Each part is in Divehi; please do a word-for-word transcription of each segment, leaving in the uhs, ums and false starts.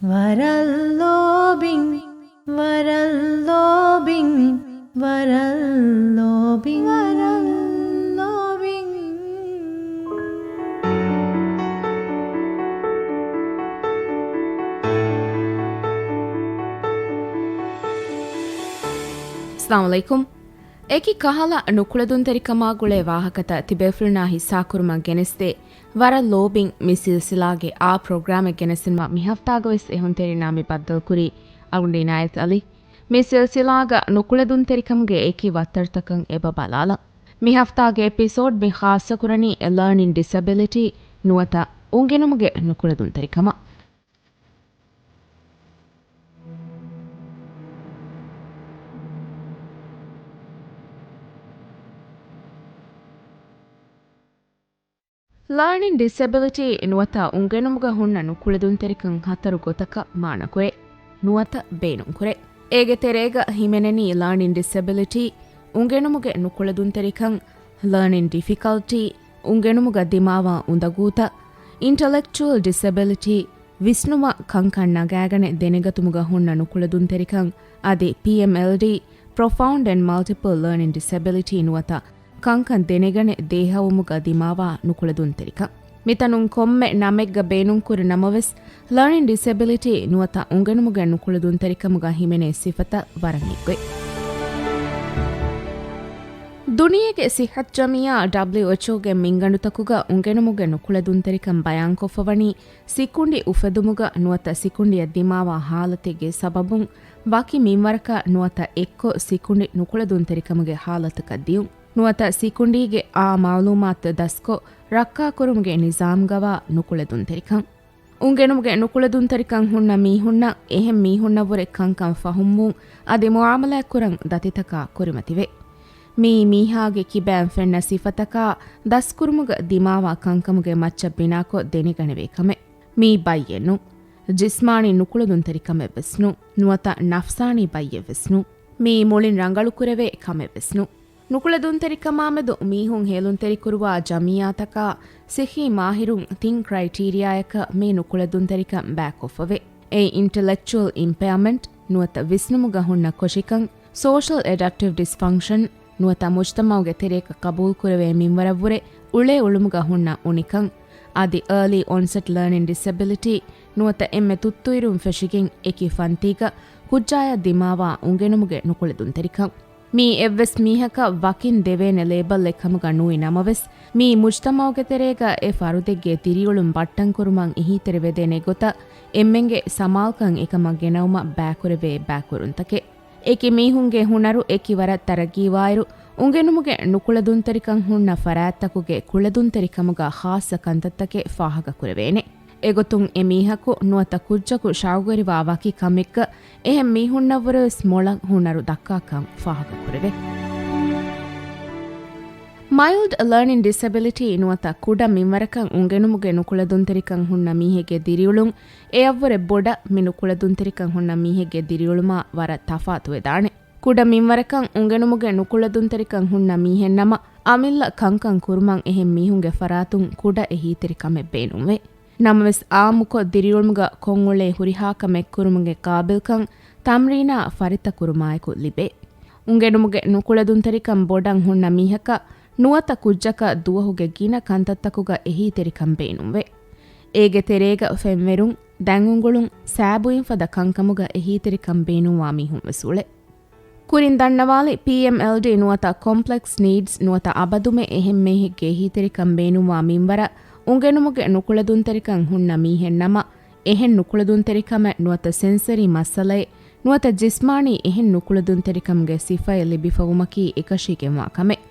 ވަރަށް ލޯބިން، ވަރަށް ލޯބިން، ވަރަށް ލޯބިން، ވަރަށް ލޯބިން. އައްސަލާމު ޢަލައިކުމް. އެކި ކަހަލަ ނުކުޅެދުންތެރިކަމާ ގުޅޭ ވާހަކަތައް ތިބޭފުޅުންނާ ހިއްސާކުރުމަށް ގެނެސްދޭ، ވަރަށް ލޯބިން މި ސިލްސިލާގެ އާ ޕްރޮގްރާމެއް ގެނެސްދިނުމަށް މިހަފްތާގަވެސް އެހުންތެރިންނާ މި ބައްދަލުކުރީ އަޅުގަނޑު އިނާޔަތް އަލީ. މި ސިލްސިލާގަ ނުކުޅެދުންތެރިކަމުގެ އެކި ވައްތަރުތަކަށް އެބަ ބަލާލަން. މި ހަފްތާގެ އެޕިސޯޑް މި ޚާއްޞަކުރަނީ ލަރނިން ޑިސެބިލިޓީ ނުވަތަ އުނގެނުމުގެ ނުކުޅެދުންތެރިކަމަށް. ލާނިން ޑިސެބިލިޓީ ނުވަތަ އުނގެނުމުގަ ހުންނަ ނުކުޅެދުންތެރިކަން ހަތަރު ގޮތަކަށް މާނަކުރޭ ނުވަތަ ބޭނުންކުރޭ. އޭގެ ތެރޭގަ ހިމެނެނީ ލާނިން ޑިސެބިލިޓީ، އުނގެނުމުގެ ނުކުޅެދުންތެރިކަން، ލާނިން ޑިފިކަލްޓީ، އުނގެނުމުގަ ދިމާވާ އުނދަގޫތައް، އިންޓަލެކްޗުއަލް ޑިސެބިލިޓީ، ވިސްނުމަށް ކަންކަން ނަގާގަނެ ދެނެގަތުމުގަ ހުންނަ ނުކުޅެދުންތެރިކަން، އަދި ޕީއެމްއެލްޑީ، ޕްރޮފައުންޑް އެންޑް މަލްޓިޕަލް ލާނިން ޑިސެބިލިޓީ ނުވަތަ ކަންކަން ދެނެގަނެ ދޭހަވުމުގަ ދިމާވާ ނުކުޅެދުންތެރިކަން. މިތަނުން ކޮންމެ ނަމެއްގަ ބޭނުންކުރި ނަމަވެސް، ލާނިން ޑިސެބިލިޓީ ނުވަތަ އުނގެނުމުގެ ނުކުޅެދުންތެރިކަމުގަ ހިމެނޭ ސިފަތައް ވަރަށް އެއްގޮތް. ދުނިޔޭގެ ސިއްހަތު ޖަމިއްޔާ، ޑަބްލިއުއެޗްއޯގެ މިންގަނޑުތަކުގަ އުނގެނުމުގެ ނުކުޅެދުންތެރިކަން ބަޔާންކޮށްފަވަނީ، ސިކުނޑި އުފެދުމުގަ ނުވަތަ ސިކުނޑިއަށް ދިމާވާ ހާލަތެއްގެ ސަބަބުން ވަކި މިންވަރަކަށް ނުވަތަ އެއްކޮށް ސިކުނޑި ނުކުޅެދުންތެރިކަމުގެ ހާލަތަކަށް ދިޔުން. ނުވަތަ ސިކުނޑީގެ އާ މައުލޫމާތު ދަސްކޮށް ރައްކާކުރުމުގެ ނިޒާމްގަވާ ނުކުޅެދުންތެރިކަން. އުނގެނުމުގެ ނުކުޅެދުންތެރިކަން ހުންނަ މީހުންނަށް އެހެން މީހުންނަށްވުރެ ކަންކަން ފަހުމްވުން އަދި މުއާމަލާތްކުރަން ދަތިތަކާ ކުރިމަތިވޭ. މިއީ މީހާގެ ކިބައިން ފެންނަ ސިފަތަކާ ދަސްކުރުމުގަ ދިމާވާ ކަންކަމުގެ މައްޗަށް ބިނާކޮށް ދެނެގަނެވޭ ކަމެއް. މިއީ ބައްޔެއް ނޫން. ޖިސްމާނީ ނުކުޅެދުންތެރިކަމެއްވެސް ނޫން. ނުވަތަ ނަފްސާނީ ބައްޔެއްވެސް ނޫން. މިއީ މުޅިން ރަނގަޅުކުރެވޭ ކަމެއްވެސް ނޫން. ނުކުޅެދުންތެރިކަމާމެދު މީހުން ހޭލުންތެރިކުރުވާ ޖަމިއްޔާތަކާ ސިއްހީ މާހިރުން ތިން ކްރައިޓީރިއާއަކަށް މި ނުކުޅެދުންތެރިކަން ބައިކޮށްފަވޭ. އެއީ އިންޓެލެކްޗުއަލް އިމްޕެއަމެންޓް ނުވަތަ ވިސްނުމުގަ ހުންނަ ކޮށިކަން، ސޯޝަލް އެޑަޕްޓިވް ޑިސްފަންކްޝަން ނުވަތަ މުޖްތަމަޢުގެ ތެރޭގަ ޤަބޫލުކުރެވޭ މިންވަރަށްވުރެ އުޅޭ އުޅުމުގަ ހުންނަ އުނިކަން، އަދި އާލީ އޮންސެޓް ލާނިން ޑިސެބިލިޓީ ނުވަތަ އެންމެ ތުއްތުއިރުން ފެށިގެން އެކި ފަންތީގަ ކުއްޖާޔަށް ދިމާވާ އުނގެނުމުގެ ނުކުޅެދުންތެރިކަން. މީ އެއްވެސް މީހަކަށް ވަކިން ދެވޭނެ ލޭބަލްއެއް ކަމުގަ ނުވި ނަމަވެސް، މީ މުޖްތަމަޢުގެ ތެރޭގަ އެ ފަރުދެއްގެ ދިރިއުޅުން ބައްޓަންކުރުމަށް އެހީތެރިވެދޭނެ ގޮތަށް އެންމެންގެ ސަމާލުކަން އެކަމަށް ގެނައުމަށް ބައިކުރެވޭ ބައިކުރުންތަކެއް. އެކި މީހުންގެ ހުނަރު އެކި ވަރަށް ތަރައްގީވާއިރު، އުނގެނުމުގެ ނުކުޅެދުންތެރިކަން ހުންނަ ފަރާތްތަކުގެ ކުޅެދުންތެރިކަމުގަ ޚާއްޞަ ކަންތައްތަކެއް ފާހަގަކުރެވޭނެ. އެގޮތުން އެ މީހަކު ނުވަތަ ކުއްޖަކު ޝައުގުވެރިވާ ވަކި ކަމެއްގަ އެހެން މީހުންނަށްވުރެވެސް މޮޅަށް ހުނަރު ދައްކާކަން ފާހަގަކުރެވޭ. މައިލްޑް ލާނިން ޑިސެބިލިޓީ ނުވަތަ ކުޑަ މިންވަރަކަށް އުނގެނުމުގެ ނުކުޅެދުންތެރިކަން ހުންނަ މީހެއްގެ ދިރިއުޅުން އެއަށްވުރެ ބޮޑަށް މި ނުކުޅެދުންތެރިކަން ހުންނަ މީހެއްގެ ދިރިއުޅުމާ ވަރަށް ތަފާތުވެދާނެ. ކުޑަ މިންވަރަކަށް އުނގެނުމުގެ ނުކުޅެދުންތެރިކަން ހުންނަ މީހެއްނަމަ، އަމިއްލަ ކަންކަން ކުރުމަށް އެހެން މީހުންގެ ފަރާތުން ކުޑަ އެހީތެރިކަމެއް ބޭނުންވޭ. ނަމަވެސް، އާއްމުކޮށް ދިރިއުޅުމުގަ ކޮށްއުޅޭ ހުރިހާ ކަމެއް ކުރުމުގެ ޤާބިލްކަން ތަމްރީނާ ފަރިތަކުރުމާއެކު ލިބޭ. އުނގެނުމުގެ ނުކުޅެދުންތެރިކަން ބޮޑަށް ހުންނަ މީހަކަށް ނުވަތަ ކުއްޖަކަށް ދުވަހުގެ ގިނަ ކަންތައްތަކުގަ އެހީތެރިކަން ބޭނުންވޭ. އޭގެ ތެރޭގަ ފެންވެރުން، ދަންއުނގުޅުން، ސާބުއިން ފަދަ ކަންކަމުގަ އެހީތެރިކަން ބޭނުންވާ މީހުން ވެސް އުޅޭ. ކުރިން ދަންނަވާލި، ޕީއެމްއެލްޑީ ނުވަތަ ކޮމްޕްލެކްސް ނީޑްސް ނުވަތަ އަބަދުމެ އެހެން މީހެއްގެ އެހީތެރިކަން ބޭނުންވާ މިންވަރަށް އުނގެނުމުގެ ނުކުޅެދުންތެރިކަން ހުންނަ މީހެއް ނަމަ، އެހެން ނުކުޅެދުންތެރިކަމެއް ނުވަތަ ސެންސަރީ މައްސަލައެއް ނުވަތަ ޖިސްމާނީ އެހެން ނުކުޅެދުންތެރިކަމުގެ ސިފައެއް ލިބިފަވުމަކީ އެކަށީގެންވާ ކަމެއް.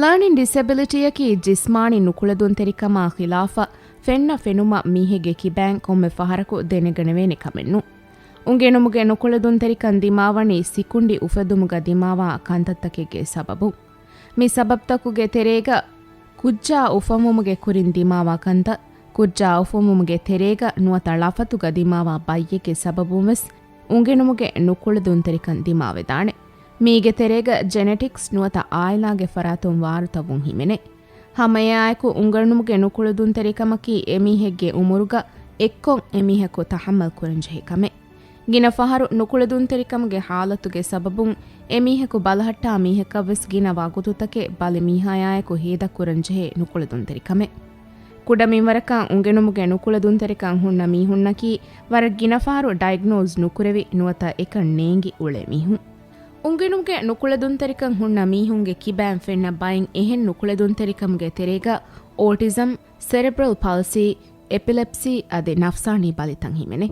ލާނިން ޑިސެބިލިޓީއަކީ ޖިސްމާނީ ނުކުޅެދުންތެރިކަމާ ޚިލާފަށް ފެންނަ ފެނުމަށް މީހެއްގެ ކިބައިން ކޮންމެ ފަހަރަކު ދެނެގަނެވޭނެ ކަމެއް ނޫން. އުނގެނުމުގެ ނުކުޅެދުންތެރިކަން ދިމާވަނީ ސިކުނޑި އުފެދުމުގަ ދިމާވާ ކަންތައްތަކެއްގެ ސަބަބުން. މި ސަބަބްތަކުގެ ތެރޭގަ ކުއްޖާ އުފަންވުމުގެ ކުރިން ދިމާވާ ކަންތައް، ކުއްޖާ އުފަންވުމުގެ ތެރޭގަ ނުވަތަ ޅަފަތުގަ ދިމާވާ ބައްޔެއްގެ ސަބަބުން ވެސް އުނގެނުމުގެ ނުކުޅެދުންތެރިކަން ދިމާވެދާނެ. މީގެ ތެރޭގަ ޖެނެޓިކްސް ނުވަތަ އާއިލާގެ ފަރާތުން ވާރުތަވުން ހިމެނޭ. ހަމައެއާއެކު އުނގެނުމުގެ ނުކުޅެދުންތެރިކަމަކީ އެމީހެއްގެ އުމުރުގަ އެއްކޮށް އެމީހަކު ތަޙައްމަލް ކުރަންޖެހޭ ކަމެއް. ގިނަ ފަހަރު ނުކުޅެދުންތެރިކަމުގެ ޙާލަތުގެ ސަބަބުން އެމީހަކު ބަލަހައްޓާ މީހަކަށްވެސް ގިނަ ވަގުތުތަކެއް ބަލި މީހާޔާއެކު ހޭދަކުރަންޖެހޭ ނުކުޅެދުންތެރިކަމެއް. ކުޑަމިންވަރަކަށް އުނގެނުމުގެ ނުކުޅެދުންތެރިކަން ހުންނަ މީހުންނަކީ ވަރަށް ގިނަ ފަހަރު ޑައިގްނޯސް ނުކުރެވި ނުވަތަ އެކަން ނޭނގި އުޅޭ މީހުން. އުނގެނުމުގެ ނުކުޅެދުންތެރިކަން ހުންނަ މީހުންގެ ކިބައިން ފެންނަ ބައެއް އެހެން ނުކުޅެދުންތެރިކަމުގެ ތެރޭގަ އޯޓިޒަމް، ސެރެބްރަލް ޕަލްސީ، އެޕިލެޕްސީ އަދި ނަފްސާނީ ބަލިތައް ހިމެނޭ.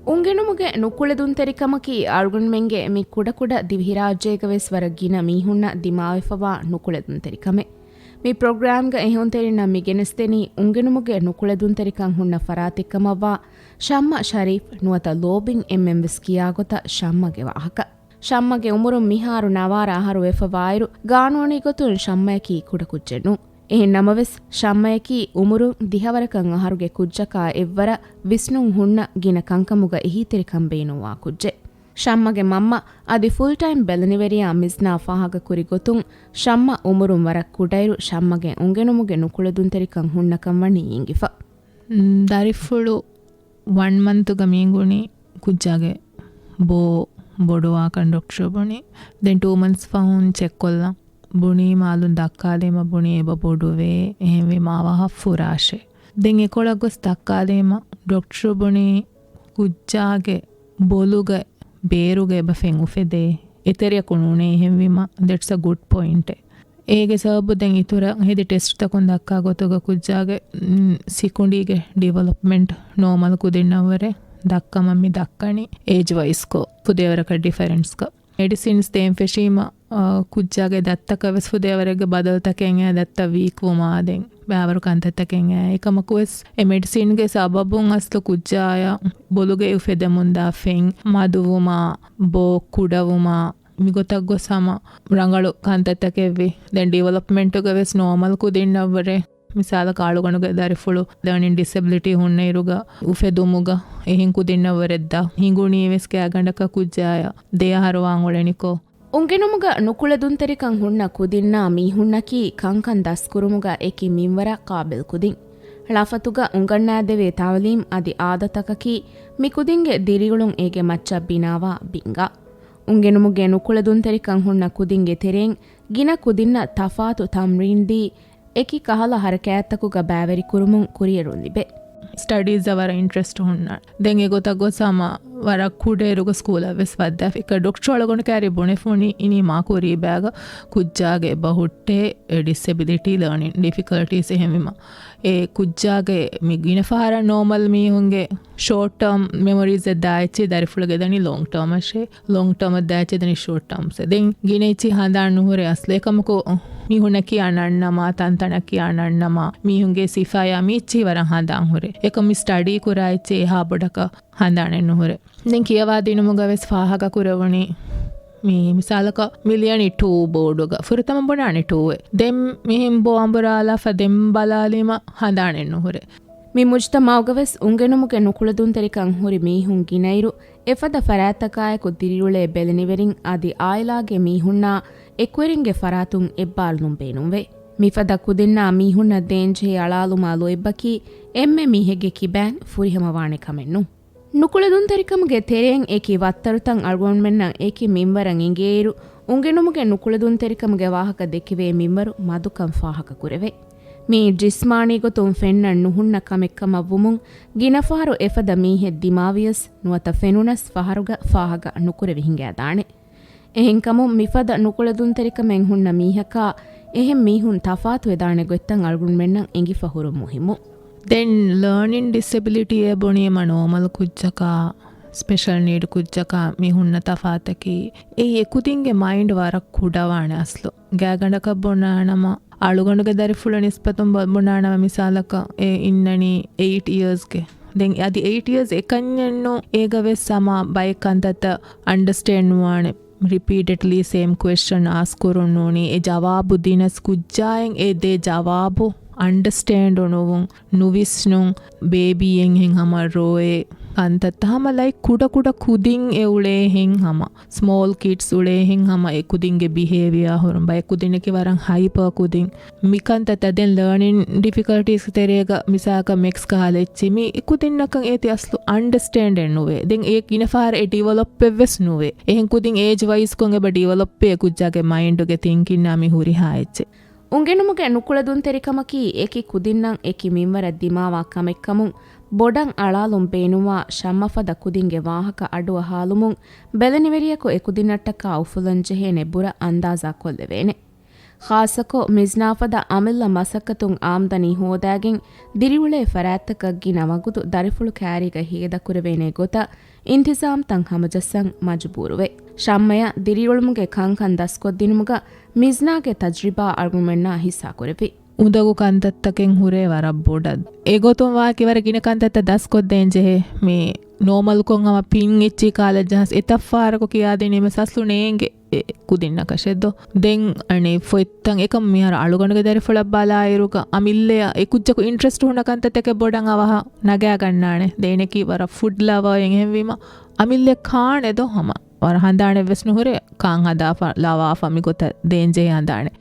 އުނގެނުމުގެ ނުކުޅެދުންތެރިކަމަކީ އަޅުގަނޑުމެންގެ މި ކުޑަކުޑަ ދިވެހިރާއްޖޭގަވެސް ވަރަށް ގިނަ މީހުންނަށް ދިމާވެފަވާ ނުކުޅެދުންތެރިކަމެއް. މި ޕްރޮގްރާމްގަ އެހުންތެރިންނަށް މި ގެނެސްދެނީ އުނގެނުމުގެ ނުކުޅެދުންތެރިކަން ހުންނަ ފަރާތެއްކަމަށްވާ ޝައްމަ ޝަރީފް ނުވަތަ ލޯބިން އެންމެންވެސް ކިޔާގޮތަށް ޝައްމަގެ ވާހަކަ. ޝައްމަގެ އުމުރުން މިހާރު ނަވާރަ އަހަރު ވެފަވާއިރު، ގާނޫނީ ގޮތުން ޝައްމަޔަކީ ކުޑަކުއްޖެއް ނޫން. އެހެން ނަމަވެސް، ޝައްމަޔަކީ އުމުރުން ދިހަވަރަކަށް އަހަރުގެ ކުއްޖަކާ އެއްވަރަށް ވިސްނުން ހުންނަ ގިނަ ކަންކަމުގަ އެހީތެރިކަން ބޭނުންވާ ކުއްޖެއް. ޝައްމަގެ މަންމަ އަދި ފުލް ޓައިމް ބެލެނިވެރިޔާ މިޒްނާ ފާހަގަކުރި ގޮތުން، ޝައްމަ އުމުރުން ވަރަށް ކުޑައިރު ޝައްމަގެ އުނގެނުމުގެ ނުކުޅެދުންތެރިކަން ހުންނަކަން ވަނީ އެނގިފަ. މް، ދަރިފުޅު ވަން މަންތުގަ މީގުނީ ކުއްޖާގެ ބޯ ބޮޑުވާކަން ޑޮކްޓަރު ބުނީ. ދެން ޓޫ މަންތްސް ފަހުން ޗެކްކޮށްލަން ބުނީ، މާލުން ދައްކާލީމަ ބުނީ އެބަ ބޮޑުވޭ، އެހެންވީމަ އަވަހަށް ފުރާށޭ. ދެން އެކޮޅަށް ގޮސް ދައްކާލީމަ ޑޮކްޓަރު ބުނީ ކުއްޖާގެ ބޮލުގަ ބޭރުގަ އެބަ ފެން އުފެދޭ، އެތެރެއަކު ނޫނޭ، އެހެންވީމަ that's a good point. އޭގެ ސަބަބު ދެން އިތުރަށް ހެދި ޓެސްޓްތަކުން ދައްކާ ގޮތުގަ ކުއްޖާގެ، މް، ސިކުނޑީގެ ޑިވެލޮޕްމަންޓް ނޯމަލް ކުދިންނަށްވުރެ ދައްކަމަށް މި ދައްކަނީ އޭޖް ވައިސްކޮށް ފުދޭވަރަކަށް ޑިފަރެންސްކޮށް. މެޑިސިންސް ދޭން ފެށީމަ، އާ، ކުއްޖާގެ ދައްތަކަށް ވެސް ފުދޭވަރެއްގެ ބަދަލުތަކެއް އެ ދައްތަ ވީކް ވުމާ ދެން ބައިވަރު ކަންތައްތަކެއް އެ. އެކަމަކުވެސް އެ މެޑިސިންގެ ސަބަބުން އަސްލު ކުއްޖާޔަށް ބޮލުގައި އުފެދެމުންދާ ފެން، މަދުވުމާ، ބޯ ކުޑަވުމާ، މިގޮތަށް ގޮސް ހަމަ ރަނގަޅު ކަންތައްތަކެއްވި. ދެން ޑިވެލޮޕްމަންޓުގަ ވެސް ނޯމަލް ކުދިންނަށްވުރެ، މިސާލަކަށް އަޅުގަނޑުގެ ދަރިފުޅު ލަރނިން ޑިސެބިލިޓީ ހުންނައިރުގަ އުފެދުމުގަ އެހެން ކުދިންނަށްވުރެ ދަ ހިނގުނީ ވެސް ގާތްގަނޑަކަށް ކުއްޖާޔަށް ދެ އަހަރު ވާން އުޅެނިކޮށް. އުނގެނުމުގަ ނުކުޅެދުންތެރިކަން ހުންނަ ކުދިންނާ މީހުންނަކީ ކަންކަން ދަސްކުރުމުގަ އެކި މިންވަރަށް ޤާބިލް ކުދިން. ޅަފަތުގަ އުނގަންނާދެވޭ ތަޢުލީމް އަދި އާދަތަކަކީ މި ކުދިންގެ ދިރިއުޅުން އޭގެ މައްޗަށް ބިނާވާ ބިންގާ. އުނގެނުމުގެ ނުކުޅެދުންތެރިކަން ހުންނަ ކުދިންގެ ތެރެއިން ގިނަ ކުދިންނަށް ތަފާތު ތަމްރީން ދީ، އެކި ކަހަލަ ހަރަކާތްތަކުގަ ބައިވެރިކުރުމުން ކުރިއެރުން ލިބޭ. ސްޓަޑީޒަށް ވަރަށް އިންޓްރެސްޓް ހުންނަ. ދެން އެގޮތަށް ގޮސް ހަމަ ވަރަށް ކުޑައިރުގަ ސްކޫލަށް ވެސް ވައްދާފި. އެކަ ޑޮކްޓަރު އަޅުގަނޑު ކައިރި ބުނެފުނި އިނީ މާ ކުރީ ބައިގަ ކުއްޖާގެ އެބަ ހުއްޓޭ އެ ޑިސެބިލިޓީ ލަރނިން ޑިފިކަލްޓީސް އެހެންވީމަ. އެ ކުއްޖާގެ މި ގިނަ ފަހަރަށް ނޯމަލް މީހުންގެ ޝޯޓް ޓާމް މެމޮރީޒެއް ދާ އެއްޗެއް ދަރިފުޅުގެ ދަނީ ލޯންގް ޓާމަށޭ. ލޯންގް ޓާމަށް ދާ އެއްޗެއް ދަނީ ޝޯޓް ޓާމްސް. ދެން ގިނަ އެއްޗިހި ހަނދާން ނުހުރޭ އަސްލު. އެކަމަކު މީހުންނަކީ އަންނަންނަމާ، ތަންތަނަކީ އަންނަންނަމާ، މީހުންގެ ސިފަޔާ މީއްޗިހި ވަރަށް ހަނދާން ހުރޭ. އެކަމް މި ސްޓަޑީ ކުރާ އެއްޗެއް އެހާ ބޮޑަކަށް ހަނދާނެއް ނުހުރޭ. ދެން ކިޔަވާ ދިނުމުގަ ވެސް ފާހަގަ ކުރެވުނީ މި މިސާލަކަށް މި ލިޔަނީ ޓޫ ބޯޑުގަ. ފުރަތަމަ ބުނާނީ ޓޫއޭ. ދެން މިހެން ބޯ އަނބުރާލާފަ ދެން ބަލާލީމަ ހަނދާނެއް ނުހުރޭ. މި މުޖްތަމަޢުގަވެސް އުނގެނުމުގެ ނުކުޅެދުންތެރިކަން ހުރި މީހުން ގިނައިރު، އެފަދަ ފަރާތްތަކާއެކު ދިރިއުޅޭ ބެލެނިވެރިން އަދި އާއިލާގެ މީހުންނާ އެކުވެރިންގެ ފަރާތުން އެއްބާރުލުން ބޭނުންވޭ. މިފަދަ ކުދިންނާ މީހުންނަށް ދޭންޖެހޭ އަޅާލުމާ ލޯތްބަކީ އެންމެ މީހެއްގެ ކިބައިން ފުރިހަމަވާނެ ކަމެއް ނޫން. ނުކުޅެދުންތެރިކަމުގެ ތެރެއިން އެކި ވައްތަރުތައް އަޅުގަނޑުމެންނަށް އެކި މިންވަރަށް އެނގޭއިރު، އުނގެނުމުގެ ނުކުޅެދުންތެރިކަމުގެ ވާހަކަ ދެކެވޭ މިންވަރު މަދުކަން ފާހަގަކުރެވޭ. މިއީ ޖިސްމާނީ ގޮތުން ފެންނަން ނުހުންނަ ކަމެއްކަމަށްވުމުން، ގިނަފަހަރު އެފަދަ މީހެއް ދިމާވިޔަސް ނުވަތަ ފެނުނަސް ފަހަރުގަ ފާހަގަ ނުކުރެވި ހިނގާދާނެ. އެހެންކަމުން މިފަދަ ނުކުޅެދުންތެރިކަމެއް ހުންނަ މީހަކާ އެހެން މީހުން ތަފާތުވެދާނެ ގޮތްތައް އަޅުގަނޑުމެންނަށް އެނގިފަ ހުރުން މުހިއްމު. ދެން ލާނިން ޑިސެބިލިޓީއޭ ބުނީމަ ނޯމަލް ކުއްޖަކާ، ސްޕެޝަލް ނީޑް ކުއްޖަކާ މި ހުންނަ ތަފާތަކީ، އެއީ އެކުދިންގެ މައިންޑް ވަރަށް ކުޑަވާނެ އަސްލު. ގާތްގަނޑަކަށް ބުނާނަމަ، އަޅުގަނޑުގެ ދަރިފުޅު ނިސްބަތުން ބަ-، ބުނާނަމަ މިސާލަކަށް އެ އިންނަނީ އެއިޓް އިޔާސްގެ. ދެން އަދި އެއިޓް އިޔާސް އެކަންޏެއްނު، އޭގަވެސް ހަމަ ބައެއް ކަންތައްތައް އަންޑަސްޓޭންޑް ނުވާނެ. ރިޕީޓެޑްލީ ސޭމް ކުއެސްޗަން އާސްކުރުން ނޫނީ، އެ ޖަވާބު ދިނަސް ކުއްޖާއިން އެ ދޭ ޖަވާބު އަންޑަސްޓޭންޑު ނުވުން، ނުވިސްނުން، ބޭބީއެއްހެން ހަމަ ރޯއޭ، ކަންތައްތައް ހަމަ ލައި ކުޑަ ކުޑަ ކުދިން އެ އުޅޭހެން ހަމަ، ސްމޯލް ކިޑްސް އުޅޭހެން ހަމަ އެ ކުދިންގެ ބިހޭވިއާ ހުރުން ބައެއް ކުދިންނަކީ ވަރަށް ހައިޕަރ ކުދިން. މި ކަންތައްތައް ދެން ލާނިން ޑިފިކަލްޓީސް ތެރޭގަ މިސާލަކަށް މެކްސް ކަހަލަ އެއްޗި މި ކުދިންނަކަށް އޭތި އަސްލު އަންޑަސްޓޭންޑެއް ނުވޭ. ދެން އެ ގިނަ ފަހަރަށް އެ ޑިވެލޮޕެއްވެސް ނުވޭ. އެހެން ކުދިން އޭޖް ވައިސްކޮށް އެބަ ޑިވެލޮޕްވޭ ކުއްޖާގެ މައިންޑުގެ ތިންކިންނާ މި ހުރިހާ އެއްޗެއް. އުނގެނުމުގެ ނުކުޅެދުންތެރިކަމަކީ އެކި ކުދިންނަށް އެކި މިންވަރަށް ދިމާވާ ކަމެއްކަމުން ބޮޑަށް އަޅާލުން ބޭނުންވާ ޝައްމަ ފަދަ ކުދިންގެ ވާހަކަ އަޑުއަހާލުމުން ބެލެނިވެރިޔަކު އެކުދިންނަށްޓަކާ އުފުލަންޖެހޭނެ ބުރަ އަންދާޒާ ކޮށްލެވޭނެ. ޚާއްޞަކޮށް މިޒްނާ ފަދަ އަމިއްލަ މަސައްކަތުން އާމްދަނީ ހޯދާގެން ދިރިއުޅޭ ފަރާތްތަކަށް ގިނަ ވަގުތު ދަރިފުޅު ކައިރީގަ ހޭދަކުރެވޭނެ ގޮތަށް އިންތިޒާމްތައް ހަމަޖައްސަން މަޖުބޫރުވޭ. ޝައްމަޔަށް ދިރިއުޅުމުގެ ކަންކަން ދަސްކޮށްދިނުމުގަ މިޒްނާގެ ތަޖްރިބާ އަޅުގަނޑުމެންނާ ހިއްސާކުރެއްވި. އުނދަގޫ ކަންތައްތަކެއް ހުރޭ ވަރަށް ބޮޑަށް. އެގޮތުން ވާކި ވަރަށް ގިނަ ކަންތައްތައް ދަސްކޮށްދޭން ޖެހޭ. މި ނޯމަލްކޮށް ހަމަ ޕިން އެއްޗި ކާލަށް ޖަހަސް އެތައް ފަހަރަކު ކިޔާދިނީމެސް އަސްލު ނޭނގެ އެ ކުދިންނަކަށެއް ދޯ. ދެން އަނެއް ފޮތްތައް އެކަމް މިހާރު އަޅުގަނޑުގެ ދަރިފުޅަށް ބަލާއިރުގަ އަމިއްލަޔަށް އެ ކުއްޖަކު އިންޓްރެސްޓް ހުންނަ ކަންތައްތަކެއް ބޮޑަށް އަވަހަށް ނަގާގަންނާނެ. ދެން އޭނައަކީ ވަރަށް ފުޑް ލަވަރ އެހެންވީމަ އަމިއްލަ ކާނެ ދޯ ހަމަ. ވަރަށް ހަނދާނެއްވެސް ނުހުރޭ ކާން ހަދާފަ، ލަވާފަ މިގޮތަށް ދޭންޖެހޭ ހަނދާނެ.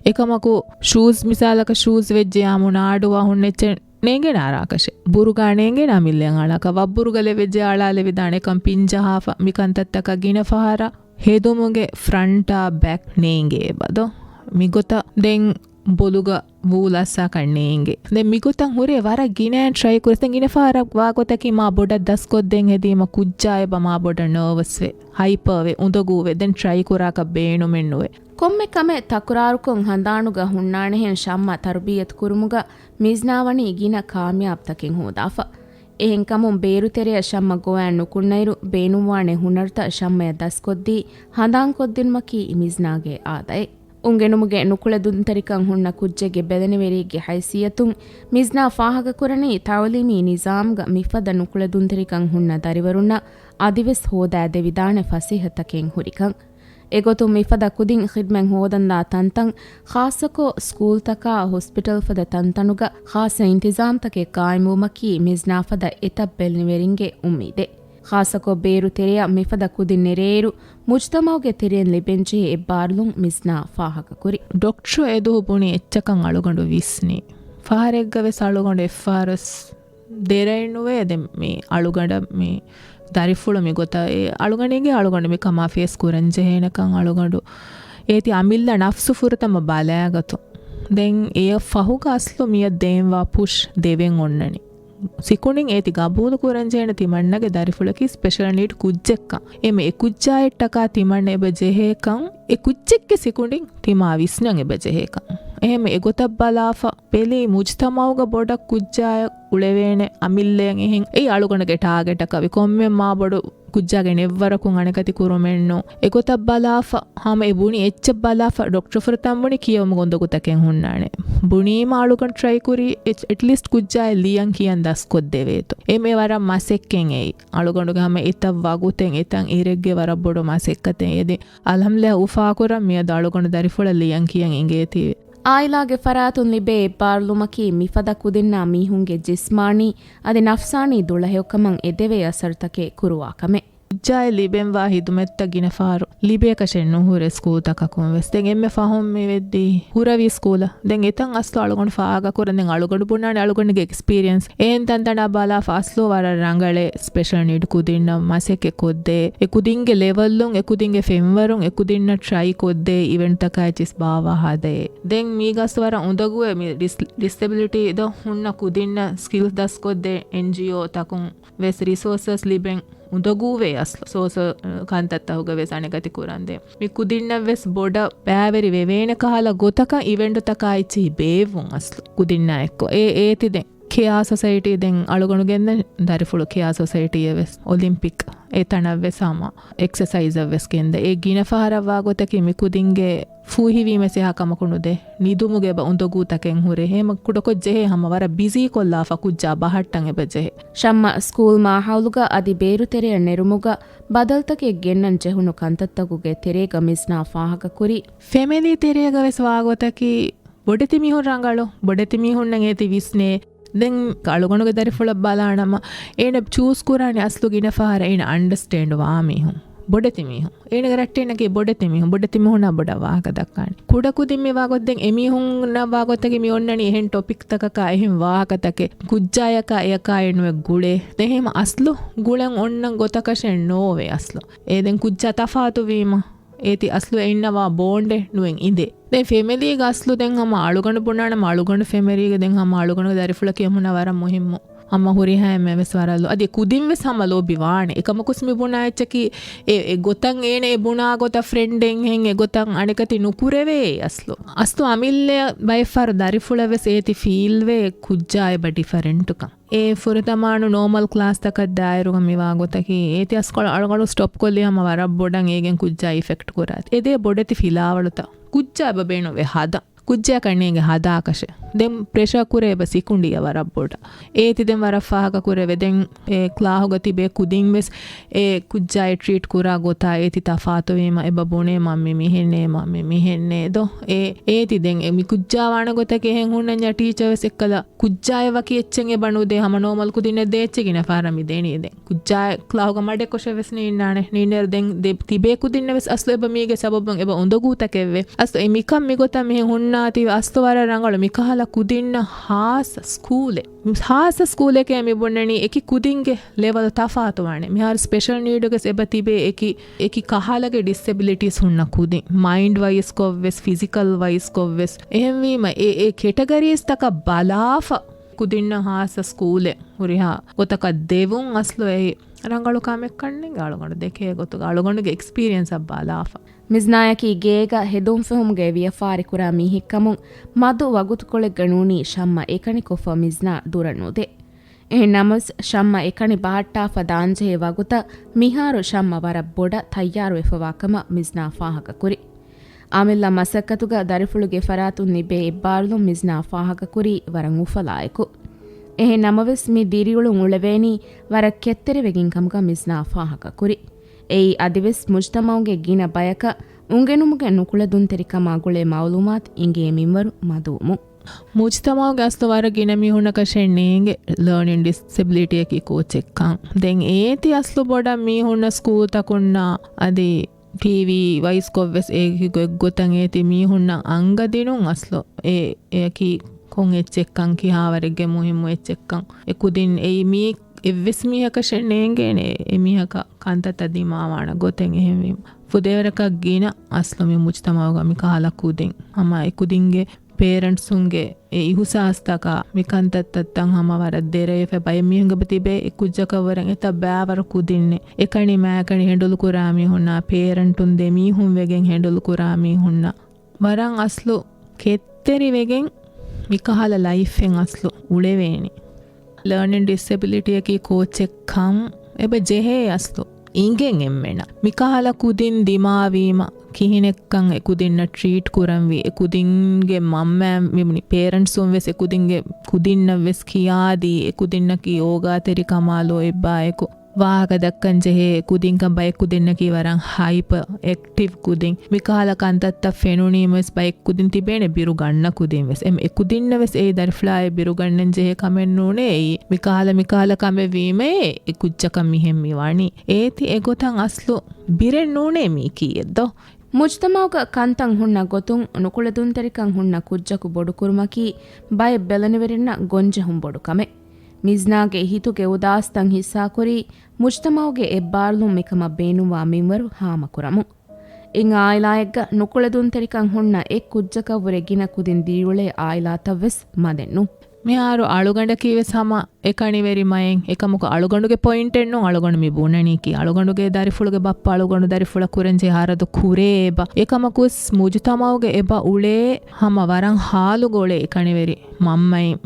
އެކަމަކު ޝޫޒް މިސާލަކަށް ޝޫޒް ވެއްޖެޔާމު ނާޑުވާ ހުންނެއްޗެއް ނޭނގޭނެ އަރާކަށެއް. ބުރުގާ ނޭނގޭނެ އަމިއްލައަށް އަޅާކަށް. ވައްބުރުގަލެއް ވެއްޖެ އަޅާލެވިދާނެ އެކަން ޕިން ޖަހާފަ މިކަންތައްތަކަށް ގިނަ ފަހަރަށް ހެދުމުގެ ފްރަންޓާ ބެކް ނޭނގޭ އެބަ ދޯ. މިގޮތަށް ދެން ބޮލުގަ ވޫލް އައްސާކަށް ނޭނގޭ. ދެން މިގޮތަށް ހުރޭ ވަރަށް ގިނައިން ޓްރައި ކުރި. ދެން ގިނަ ފަހަރަށް ވާގޮތަކީ މާ ބޮޑަށް ދަސްކޮށްދޭން ހެދީމަ ކުއްޖާ އެބަ މާ ބޮޑަށް ނަރވަސްވޭ، ހައިޕަރވޭ، އުނދަގޫވޭ. ދެން ޓްރައި ކުރާކަށް ބޭނުމެއް ނުވޭ. ކޮންމެ ކަމެއް ތަކުރާރުކޮށް ހަނދާނުގަ ހުންނާނެހެން ޝައްމަ ތަރުބިއްޔަތު ކުރުމުގަ މިޒްނާ ވަނީ ގިނަ ކާމިޔާބުތަކެއް ހޯދާފަ. އެހެންކަމުން ބޭރުތެރެއަށް ޝައްމަ ގޮވައި ނުކުންނައިރު ބޭނުންވާނެ ހުނަރުތައް ޝައްމަޔަށް ދަސްކޮށްދީ ހަނދާންކޮށްދިނުމަކީ މިޒްނާގެ އާދައެއް. އުނގެނުމުގެ ނުކުޅެދުންތެރިކަން ހުންނަ ކުއްޖެއްގެ ބެލެނިވެރިއެއްގެ ހައިސިއްޔަތުން މިޒްނާ ފާހަގަކުރަނީ ތައުލީމީ ނިޒާމްގަ މިފަދަ ނުކުޅެދުންތެރިކަން ހުންނަ ދަރިވަރުންނަށް އަދިވެސް ހޯދާދެވިދާނެ ފަސޭހަތަކެއް ހުރިކަން. އެގޮތުން މިފަދަ ކުދިން ޚިދްމަތް ހޯދަންދާ ތަންތަން، ޚާއްޞަކޮށް ސްކޫލްތަކާ ހޮސްޕިޓަލް ފަދަ ތަންތަނުގަ ޚާއްޞަ އިންތިޒާމްތަކެއް ޤާއިމްވުމަކީ މިޒްނާ ފަދަ އެތައް ބެލެނިވެރިންގެ އުއްމީދެއް. ޚާއްޞަކޮށް ބޭރު ތެރެއަށް މިފަދަ ކުދިން ނެރޭއިރު، މުޖްތަމަޢުގެ ތެރެއިން ލިބެންޖެހޭ އެއްބާރުލުން މިޒްނާ ފާހަގަކުރި. ޑޮކްޓަރު އެދުވަހު ބުނި އެއްޗަކަށް އަޅުގަނޑު ވިސްނި. ފަހަރެއްގަ ވެސް އަޅުގަނޑު އެއްފަހަރުވެސް ދެރައެއް ނުވޭ. ދެން މި އަޅުގަނޑަށް މި ދަރިފުޅު މިގޮތަށް އެ އަޅުގަނޑުގެ އަޅުގަނޑު މި ކަމާ ފޭސް ކުރަންޖެހޭނެކަން އަޅުގަނޑު އޭތި އަމިއްލަ ނަފްސު ފުރަތަމަ ބަލާގަތުން. ދެން އެ ފަހުގަ އަސްލު މިއަށް ދޭންވާ ޕުޝް ދެވެން އޮންނަނީ. ސިކުނޑިން އޭތި ގަބޫލު ކުރަންޖެހޭނެ ތިމަންނަގެ ދަރިފުޅަކީ ސްޕެޝަލް ނީޑް ކުއްޖެއްކަން. އެމެ އެ ކުއްޖާއަށްޓަކާ ތިމަންނަ އެބަ ޖެހޭކަން، އެ ކުއްޖެއްގެ ސިކުނޑިން ތިމާ ވިސްނަން އެބަ ޖެހޭކަން. އެހެން އެގޮތަށް ބަލާފަ ބެލީ މުޖްތަމަޢުގަ ބޮޑަށް ކުއްޖާއަށް އުޅެވޭނެ އަމިއްލައަށް އެހެން އެއީ އަޅުގަނޑުގެ ޓާގެޓަކަށް ވި ކޮންމެ މާ ބޮޑު ކުއްޖާގެ ނެޓްވަރކުން އަނެކަތި ކުރުމެއްނު. އެގޮތަށް ބަލާފަ، ހަމަ އެ ބުނި އެއްޗެއް ބަލާފަ، ޑޮކްޓަރު ފުރަތަމަ ބުނި ކިޔެވުމުގެ އުނދަގޫތަކެއް ހުންނާނެ. ބުނީމަ އަޅުގަނޑު ޓްރައި ކުރީ، އެޓް، އެޓްލީސްޓް ކުއްޖާއަށް ލިޔަން ކިޔަން ދަސްކޮށްދެވޭތޯ. އެމެ ވަރަށް މަސައްކަތް އެއީ. އަޅުގަނޑުގެ ހަމަ އެތައް ވަގުތެއް، އެތައް އިރެއްގެ ވަރަށް ބޮޑު މަސައްކަތެއް އެދި. އަލްޙަމްދުލިއްލާހް އުފާކުރަން މިއަދު އަޅުގަނޑު ދަރިފުޅަށް ލިޔަން ކިޔަން އިނގޭތީވެ. އާއިލާގެ ފަރާތުން ލިބޭ އެއްބާރުލުމަކީ މިފަދަ ކުދިންނާ މީހުންގެ ޖިސްމާނީ އަދި ނަފްސާނީ ދުޅަހެޔޮކަމަށް އެދެވޭ އަސަރުތަކެއް ކުރުވާ ކަމެއް. ކުއްޖާއަށް ލިބެންވާ ހިދުމަތްތައް ގިނަ ފަހަރު ލިބޭކަށެއް ނުހުރޭ ސްކޫލްތަކަކުން ވެސް. ދެން އެންމެ ފަހުން މި ވެއްދީ ހުރަވީ ސްކޫލަށް. ދެން އެތަން އަސްލު އަޅުގަނޑު ފާހަގަކުރަން. ދެން އަޅުގަނޑު ބުނާނެ އަޅުގަނޑުގެ އެކްސްޕީރިއެންސް. އެހެން ތަންތަނާ ބަލާފަ އަސްލު ވަރަށް ރަނގަޅޭ ސްޕެޝަލް ނީޑް ކުދިންނަށް މަސައްކަތް ކޮށްދޭ. އެ ކުދިންގެ ލެވަލުން، އެ ކުދިންގެ ފެންވަރުން، އެ ކުދިންނަށް ޓްރައި ކޮށްދޭ އިވެންޓްތަކާ އެއްޗިސް ބާވާ ހަދައޭ. ދެން މީގަސް ވަރަށް އުނދަގޫވޭ މި ޑިސް، ޑިސެބިލިޓީ ދޯ ހުންނަ ކުދިންނަށް ސްކިލްސް ދަސްކޮށްދޭ އެންޖީއޯ ތަކުން ވެސް ރިސޯސަސް ލިބެން އުނދަގޫވޭ އަސްލު. ސޯސަލް ކަންތައްތަހުގަ ވެސް އަނެކަތި ކުރަންދޭ. މި ކުދިންނަށް ވެސް ބޮޑަށް ބައިވެރި ވެވޭނެ ކަހަލަ ގޮތަކަށް އިވެންޓުތަކާ އެއްޗިހި ބޭއްވުން އަސްލު ކުދިންނާ އެއްކޮށް. އޭ، އޭތި ދެން ކެއާ ސޮސައިޓީ ދެން އަޅުގަނޑު ގެންދަން ދަރިފުޅު ކެއާ ސޮސައިޓީއެއް ވެސް އޮލިމްޕިކް އެ ތަނަށް ވެސް ހަމަ އެކްސަސައިޒަށް ވެސް ގެންދަ. އެ ގިނަ ފަހަރަށް ވާ ގޮތަކީ މި ކުދިންގެ ފޫހިވީމަ ސިހާ ކަމަކު ނުދޭ. ނިދުމުގެ ބަ އުނދަގޫތަކެއް ހުރޭ. ހޭމަ ކުޑަކޮށް ޖެހޭ ހަމަ ވަރަށް ބިޒީ ކޮށްލާފަ ކުއްޖާ ބަހައްޓަން އެބަ ޖެހޭ. ޝައްމަ ސްކޫލް މާހައުލުގަ އަދި ބޭރުތެރެއަށް ނެރުމުގަ ބަދަލުތަކެއް ގެންނަން ޖެހުނު ކަންތައްތަކުގެ ތެރޭގަ މިޒްނާ ފާހަގަކުރި. ފެމިލީ ތެރޭގަ ވެސް ވާގޮތަކީ ބޮޑެތި މީހުން ރަނގަޅު، ބޮޑެތި މީހުންނަށް އޭތި ވިސްނޭ، ދެން އަޅުގަނޑުގެ ދަރިފުޅަށް ބަލާނަމަ، އޭނަ ޗޫސް ކުރާނެ އަސްލު ގިނަ ފަހަރަށް އޭނަ އަންޑަސްޓޭންޑް ވާ މީހުން، ބޮޑެތި މީހުން. އޭނަގެ ރައްޓެއް ނެގޭ ބޮޑެތި މީހުން، ބޮޑެތި މީހުންނާ ބޮޑަށް ވާހަކަ ދައްކާނެ. ކުޑަކުދިން މި ވާގޮތް ދެން އެމީހުންނަށް ވާގޮތަކީ މި އޮންނަނީ އެހެން ޓޮޕިކްތަކަކާ، އެހެން ވާހަކަތަކެއް ކުއްޖާޔަކާ އެޔަކާއެއް ނުވެ ގުޅޭ. ދެން އެހެން އަސްލު ގުޅެން އޮންނަ ގޮތަކަށެއް ނޯވޭ އަސްލު. އޭ ދެން ކުއްޖާ ތަފާތުވީމަ، އޭތި އަސްލު އެ އިންނަވާ ބޯންޑެއް ނުވެން އިނދޭ. ދެން ފެމިލީގަ އަސްލު ދެން ހަމަ އަޅުގަނޑު ބުނާނަމަ، އަޅުގަނޑު ފެމިލީގަ ދެން ހަމަ އަޅުގަނޑުގެ ދަރިފުޅަކީ ހުންނަ ވަރަށް މުހިއްމު. ހަމަ ހުރިހާ އެންމެ ވެސް ވަރަށް ލޯ. އަދި ކުދިން ވެސް ހަމަ ލޯބި ވާނެ. އެކަމަކުސް މި ބުނާ އެއްޗަކީ އެ، އެ ގޮތަށް އޭނަ އެ ބުނާ ގޮތަށް ފްރެންޑެއްހެން އެ ގޮތަށް އަނެކަތި ނުކުރެވޭ އަސްލު. އަސްލު އަމިއްލައަށް ބައެއްފަހަރު ދަރިފުޅަށް ވެސް އޭތި ފީލްވޭ ކުއްޖާ އެބަ ޑިފަރެންޓުކަން. އެ ފުރަތަމާ ނޯމަލް ކްލާސްތަކަށް ދާއިރުގަ މިވާ ގޮތަކީ، އޭތި އަސްކޮޅަށް އަޅުގަނޑު ސްޓޮޕް ކޮށްލީ ހަމަ ވަރަށް ބޮޑަށް އޭގެން ކުއްޖާ އިފެކްޓް ކުރާތި. އެދޭ ބޮޑެތި ފިލާވަޅުތައް. ކުއްޖާ އެބަ ބޭނުންވޭ ހަދަން. ކުއްޖާ ކަންނޭނގެ ހަދާކަށެއް. ދެން ޕްރެޝަރ ކުރޭ އެބަ ސިކުނޑިއަށް ވަރަށް ބޮޑަށް. އޭތި ދެން ވަރަށް ފާހަގަ ކުރެވޭ. ދެން އެ ކްލާހުގަ ތިބޭ ކުދިން ވެސް އެ ކުއްޖާއި ޓްރީޓް ކުރާ ގޮތާ އޭތި ތަފާތުވީމަ އެބަ ބުނޭ މަންމި މިހެންނޭ، މަންމި މިހެންނޭ ދޯ. އެ އޭތި ދެން އެ މި ކުއްޖާ ވާނެ ގޮތަކީ އެހެން ހުންނަންޏާ ޓީޗަރ ވެސް އެއްކަލަ ކުއްޖާއެއް ވަކި އެއްޗެއް އެބަ ނުދޭ، ހަމަ ނޯމަލް ކުދިންނެއް ދޭ އެއްޗެއް ގިނަ ފަހަރަށް މި ދޭނީ. ދެން ކުއްޖާ ކްލާހުގަ މަޑެއްކޮށެއް ވެސް ނީންނާނެ. ނީންނޭރު ދެން ދެ-، ތިބޭ ކުދިންނެއް ވެސް އަސްލު އެބަ މީގެ ސަބަބުން އެބަ އުނދަގޫތަކެއްވޭ. އަސްލު އެ މިކަން މިގޮތަށް މިހެން ހުންނާތީވެ އަސްލު ވަރަށް ރަނގަޅު މިކަހަލަ ކުދިންނަށް ހާސް ސްކޫލެއް. ހާސް ސްކޫލެކޭ މި ބުނަނީ އެކި ކުދިންގެ ލެވަލް ތަފާތުވާނެ. މިހާރު ސްޕެޝަލް ނީޑުގެސް އެބަ ތިބޭ އެކި، އެކި ކަހަލަގެ ޑިސެބިލިޓީސް ހުންނަ ކުދިން. މައިންޑް ވައިސް ކޮށްވެސް، ފިޒިކަލް ވައިސް ކޮށްވެސް. އެހެންވީމަ އެ، އެ ކެޓަގަރީސްތަކަށް ބަލާފަ ކުދިންނަށް ހާސް ސްކޫލެއް ހުރިހާ ގޮތަކަށް ދެވުން އަސްލު އެއީ ރަނގަޅު ކަމެއް ކަންނޭނގެ އަޅުގަނޑު ދެކޭ ގޮތުގަ އަޅުގަނޑުގެ އެކްސްޕީރިއަންސަށް ބަލާފަ. މިޒްނާޔަކީ ގޭގަ ހެދުންފެހުމުގެ ވިޔަފާރިކުރާ މީހެއްކަމުން މަދު ވަގުތުކޮޅެއްގަ ނޫނީ ޝައްމަ އެކަނި ކޮށްފަ މިޒްނާ ދުރަށް ނުދޭ. އެހެން ނަމަވެސް ޝައްމަ އެކަނި ބަހައްޓާފަ ދާންޖެހޭ ވަގުތަށް މިހާރު ޝައްމަ ވަރަށް ބޮޑަށް ތައްޔާރުވެފަވާ ކަމަށް މިޒްނާ ފާހަގަކުރި. އަމިއްލަ މަސައްކަތުގަ ދަރިފުޅުގެ ފަރާތުން ލިބޭ އެއްބާރުލުން މިޒްނާ ފާހަގަކުރީ ވަރަށް އުފަލާއެކު. އެހެން ނަމަވެސް މި ދިރިއުޅުން އުޅެވޭނީ ވަރަށް ކެތްތެރިވެގެން ކަމުގަ މިޒްނާ ފާހަގަކުރި. އެއީ އަދިވެސް މުޖްތަމައުގެ ގިނަ ބަޔަކަށް އުނގެނުމުގެ ނުކުޅެދުންތެރިކަމާ ގުޅޭ މައުލޫމާތު އިނގޭ މިންވަރު މަދުވުމުން. މުޖްތަމައުގެ އަސްލު ވަރަށް ގިނަ މީހުންނަކަށެއް ނޭނގެ ލަރނިން ޑިސެބިލިޓީއަކީ ކޯޗެއްކަން. ދެން އޭތި އަސްލު ބޮޑަށް މީހުންނަށް ސްކޫލްތަކުންނާ އަދި ޓީވީ ވައިސްކޮށްވެސް އޭގެ ގޮތްގޮތަށް އޭތި މީހުންނަށް އަނގަދިނުން އަސްލު އެ، އެއަކީ ކޮން އެއްޗެއްކަން، ކިހާވަރެއްގެ މުހިއްމު އެއްޗެއްކަން. އެ ކުދިން އެއީ މީ އެއްވެސް މީހަކަށެއް ނޭނގޭނެ އެ މީހަކަށް ކަންތައްތައް ދިމާވާނެ ގޮތެއް. އެހެންވީމަ ފުދޭވަރަކަށް ގިނަ އަސްލު މި މުޖްތަމައުގަ މި ކަހަލަ ކުދިން ހަމަ އެ ކުދިންގެ ޕޭރެންޓްސުންގެ އެ އިހުސާސްތަކާ މި ކަންތައްތައްތައް ހަމަ ވަރަށް ދެރަވެފަ ބައެއް މީހުންގެ ތިބޭ އެ ކުއްޖަކަށްވުރެން އެތައް ބައިވަރު ކުދިންނެއް. އެކަނި މާކަނި ހެންޑުލް ކުރާ މީހުންނާ ޕޭރެންޓުން ދެ މީހުން ވެގެން ހެންޑުލް ކުރާ މީހުންނަށް ވަރަށް އަސްލު ކެތްތެރިވެގެން މިކަހަލަ ލައިފެއް އަސްލު އުޅެވޭނެ. ލަރނިން ޑިސެބިލިޓީއަކީ ކޯޗެއްކަން އެބަ ޖެހޭ އަސްލު އިނގެން އެންމެނަށް. މިކަހަލަ ކުދިން ދިމާވީމަ ކިހިނެއްކަން އެ ކުދިންނަށް ޓްރީޓް ކުރަންވީ، އެ ކުދިންގެ މަންމައިން މިބުނި ޕޭރެންޓްސުން ވެސް އެ ކުދިންގެ ކުދިންނަށް ވެސް ކިޔާދީ، އެ ކުދިންނަކީ އޯގާތެރިކަމާ ލޯތްބާއެކު ވާހަކަ ދައްކަން ޖެހޭ ކުދިންކަން ބައެއް ކުދިންނަކީ ވަރަށް ހައިޕަ އެކްޓިވް ކުދިން. މިކަހަލަ ކަންތައްތައް ފެނުނީމަވެސް ބައެއް ކުދިން ތިބޭނެ ބިރު ގަންނަ ކުދިން ވެސް. އެމް އެ ކުދިންނަށް ވެސް އެއީ ދަރިފުޅާއޭ ބިރު ގަންނަން ޖެހޭ ކަމެއް ނޫނޭ އެއީ. މިކަހަލަ މިކަހަލަ ކަމެއް ވީމައޭ އެ ކުއްޖަކަށް މިހެން މި ވަނީ. އޭތި އެގޮތަށް އަސްލު ބިރެއް ނޫނޭ މީކީއެއް ދޯ؟ މުޖްތަމައުގަ ކަންތައް ހުންނަ ގޮތުން ނުކުޅެދުންތެރިކަން ހުންނަ ކުއްޖަކު ބޮޑުކުރުމަކީ ބައެއް ބެލެނިވެރިންނަށް ގޮންޖެހުން ބޮޑު ކަމެއް. މިޒްނާގެ ހިތުގެ އުދާސްތައް ހިއްސާކުރީ މުޖްތަމައުގެ އެއްބާރުލުން މިކަމަށް ބޭނުންވާ މިންވަރު ހާމަކުރަމުން. އެއް އާއިލާއެއްގަ ނުކުޅެދުންތެރިކަން ހުންނަ އެއް ކުއްޖަކަށްވުރެ ގިނަ ކުދިން ދިރިއުޅޭ އާއިލާތައްވެސް މަދެއް ނޫން. މިހާރު އަޅުގަނޑަކީވެސް ހަމަ އެކަނިވެރި މައެއް. އެކަމަކު އަޅުގަނޑުގެ ޕޮއިންޓެއް ނޫން އަޅުގަނޑު މި ބުނަނީކީ. އަޅުގަނޑުގެ ދަރިފުޅުގެ ބައްޕަ އަޅުގަނޑު ދަރިފުޅަށް ކުރަންޖެހޭ ހަރަދު ކުރޭ އެބަ. އެކަމަކުސް މުޖުތަމައުގެ އެބަ އުޅޭ ހަމަ ވަރަށް ހާލުގަ އުޅޭ އެކަނިވެރި މަންމައިން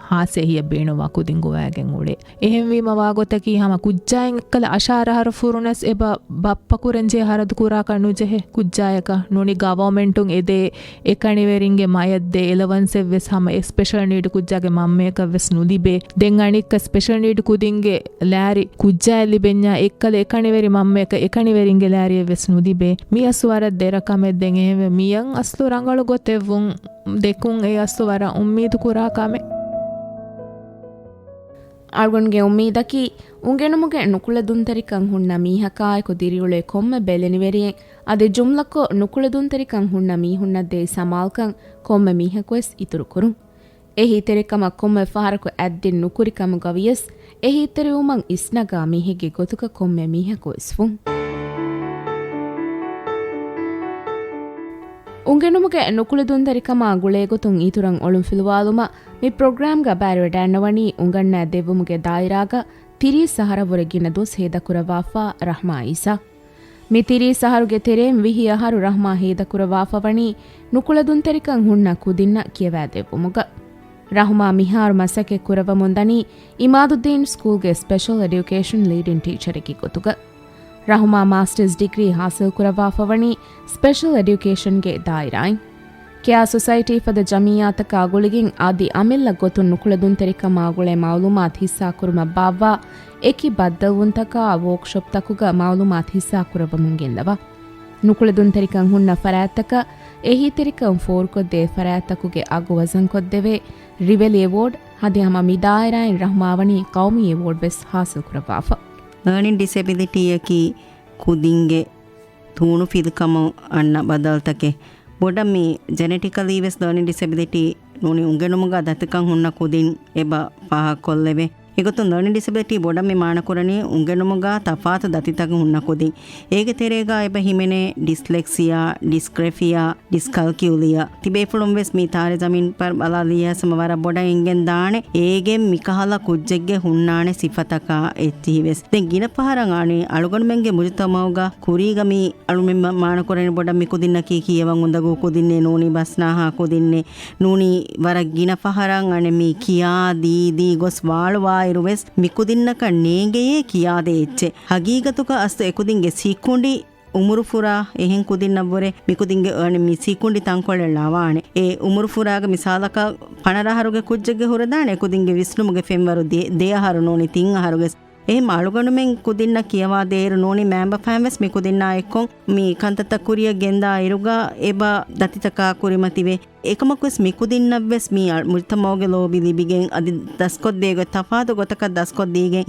ހާސް އެހީއަށް ބޭނުންވާ ކުދިން ގޮވައިގެން އުޅޭ. އެހެންވީމަ ވާގޮތަކީ ހަމަ ކުއްޖާއިން އެއްކަލަ އަށާރަ އަހަރު ފުރުނަސް އެބަ ބައްޕަ ކުރަންޖެހޭ ހަރަދު ކުރާކަށް ނުޖެހޭ ކުއްޖާޔަކަށް. ނޫނީ ގަވަރމެންޓުން އެދޭ އެކަނިވެރިންގެ މަޔަށްދޭ އެލަވަންސެއްވެސް ހަމަ އެ ސްޕެޝަލް ނީޑް ކުއްޖާގެ މަންމަޔަކަށްވެސް ނުލިބޭ. ދެން އަނެއްކާ ސްޕެޝަލް ނީޑް ކުދިންގެ ލާރި ކުއްޖާއަށް ލިބެންޏާ އެއްކަލަ އެކަނިވެރި މަންމަޔަކަށް އެކަނިވެރިންގެ ލާރިއެއްވެސް ނުލިބޭ. މި އަސްލު ވަރަށް ދެރަ ކަމެއް. ދެން އެހެންވެ މިޔަށް އަސްލު ރަނގަޅު ގޮތެއްވުން ދެކުން އެ އަސްލު ވަރަށް އުއްމީދު ކުރާ ކަމެއް. އަޅުގަނޑުގެ އުއްމީދަކީ، އުނގެނުމުގެ ނުކުޅެދުންތެރިކަން ހުންނަ މީހަކާއެކު ދިރިއުޅޭ ކޮންމެ ބެލެނިވެރިއެއް އަދި ޖުމްލަކޮށް ނުކުޅެދުންތެރިކަން ހުންނަ މީހުންނަށް ދޭ ސަމާލުކަން ކޮންމެ މީހަކުވެސް އިތުރުކުރުން. އެހީތެރިކަމަށް ކޮންމެ ފަހަރަކު އަތްދިން ނުކުރި ކަމުގަވިޔަސް، އެހީތެރިވުމަށް އިސްނަގާ މީހެއްގެ ގޮތުގަ ކޮންމެ މީހަކުވެސް ވުން. އުނގެނުމުގެ ނުކުޅެދުންތެރިކަމާ ގުޅޭގޮތުން އިތުރަށް އޮޅުންފިލުވާލުމަށް މި ޕްރޮގްރާމްގަ ބައިވެޑައިންނަވަނީ އުނގަންނާ ދެއްވުމުގެ ދާއިރާގަ ތިރީސް އަހަރަށްވުރެ ގިނަ ދުވަސް ހޭދަކުރައްވާފާ ރަހްމާ އީސާ. މި ތިރީސް އަހަރުގެ ތެރޭން ވިހި އަހަރު ރަހްމާ ހޭދަކުރައްވާފަވަނީ ނުކުޅެދުންތެރިކަން ހުންނަ ކުދިންނަށް ކިޔަވާދެއްވުމުގަ. ރަހުމާ މިހާރު މަސައްކަތް ކުރައްވަމުންދަނީ އިމާދުއްދީން ސްކޫލްގެ ސްޕެޝަލް އެޑިއުކޭޝަން ލީޑިން ޓީޗަރެއްގެ ގޮތުގަ. ރަހުމާ މާސްޓަރސް ޑިގްރީ ހާސިލްކުރައްވާފަވަނީ ސްޕެޝަލް އެޑިއުކޭޝަންގެ ދާއިރާއިން. ކެއާ ސޮސައިޓީ ފަދަ ޖަމިއްޔާތަކާ ގުޅިގެން އަދި އަމިއްލަ ގޮތުން ނުކުޅެދުންތެރިކަމާ ގުޅޭ މައުލޫމާތު ހިއްސާކުރުމަށް ބާއްވާ އެކި ބައްދަލުވުންތަކާ ވޯކްޝޮޕްތަކުގަ މައުލޫމާތު ހިއްސާކުރައްވަމުން ގެންދަވާ. ނުކުޅެދުންތެރިކަން ހުންނަ ފަރާތްތަކަށް އެހީތެރިކަން ފޯރުކޮށްދޭ ފަރާތްތަކުގެ އަގު ވަޒަންކޮށްދެވޭ ރިވެލި އެވޯޑް އަދި ހަމަ މި ދާއިރާއިން ރަހުމާވަނީ ޤައުމީ އެވޯޑް ވެސް ހާސިލްކުރައްވާފަ. ލަރނިން ޑިސެބިލިޓީއަކީ ކުދިންގެ ތޫނުފިލިކަމުން އަންނަ ބަދަލުތަކެއް. ބޮޑަށް މި ޖެނެޓިކަލީ ވެސް ލަރނިން ޑިސެބިލިޓީ ނޫނީ އުނގެނުމުގަ ދަތިކަން ހުންނަ ކުދިން އެބަ ފާހަގަކޮށްލެވޭ. އެގޮތުން ލަރނިން ޑިސެބިލިޓީ ބޮޑަށް މި މާނަކުރަނީ އުނގެނުމުގަ ތަފާތު ދަތިތަކަށް ހުންނަ ކުދިން. އޭގެ ތެރޭގަ އެބަ ހިމެނޭ ޑިސްލެކްސިއާ، ޑިސްކްރެފިއާ، ޑިސްކަލްކިއުލިއާ. ތިބޭފުޅުން ވެސް މި ތާރި ޒަމީން ޕަރު ބަލާލިޔާސަމަ ވަރަށް ބޮޑަށް އެނގެން ދާނެ. އޭގެން މިކަހަލަ ކުއްޖެއްގެ ހުންނާނެ ސިފަތަކާ އެއްޗިހި ވެސް. ދެން ގިނަ ފަހަރަށް އަނެއް އަޅުގަނޑުމެންގެ މުޖުތަމައުގަ ކުރީގަ މި އަޅުމެން މަ-، މާނަކުރަނީ ބޮޑަށް މި ކުދިންނަކީ ކިޔަވަން އުނދަގޫ ކުދިންނޭ ނޫނީ ބަސްނާހާ ކުދިންނޭ ނޫނީ ވަރަށް ގިނަ ފަހަރަށް އަނެއް މި ކިޔާ ދީ ދީ ގޮސް ވާޅުވާއިރު ވެސް މި ކުދިންނަކަށް ނޭނގެޔޭ ކިޔާދޭ އެއްޗެއް. ހަގީގަތުގަ އަސްލު އެކުދިންގެ ސިކުނޑި އުމުރުފުރާ އެހެން ކުދިންނަށްވުރެ މިކުދިންގެ އަނެއް މި ސިކުނޑި ތަންކޮޅެއް ލަވާނެ. އެ އުމުރުފުރާގެ މިސާލަކަށް ފަނަރަ އަހަރުގެ ކުއްޖެއްގެ ހުރެދާނެ އެކުދިންގެ ވިސްނުމުގެ ފެންވަރު ދެ، ދެ އަހަރު ނޫނީ ތިން އަހަރުގެ އެހެން އަޅުގަނޑުމެން ކުދިންނަށް ކިޔަވާދޭއިރު ނޫނީ މައިންބަފައިން ވެސް މި ކުދިންނާ އެއްކޮށް މި ކަންތައްތައް ކުރިއަށް ގެންދާ އިރުގަ އެބަ ދަތިތަކާ ކުރިމަތިވޭ. އެކަމަކުވެސް މި ކުދިންނަށްވެސް މި އަ-، މުޖުތަމައުގެ ލޯބި ލިބިގެން އަދި ދަސްކޮށްދޭ ގޮތް ތަފާތު ގޮތަކަށް ދަސްކޮށްދީގެން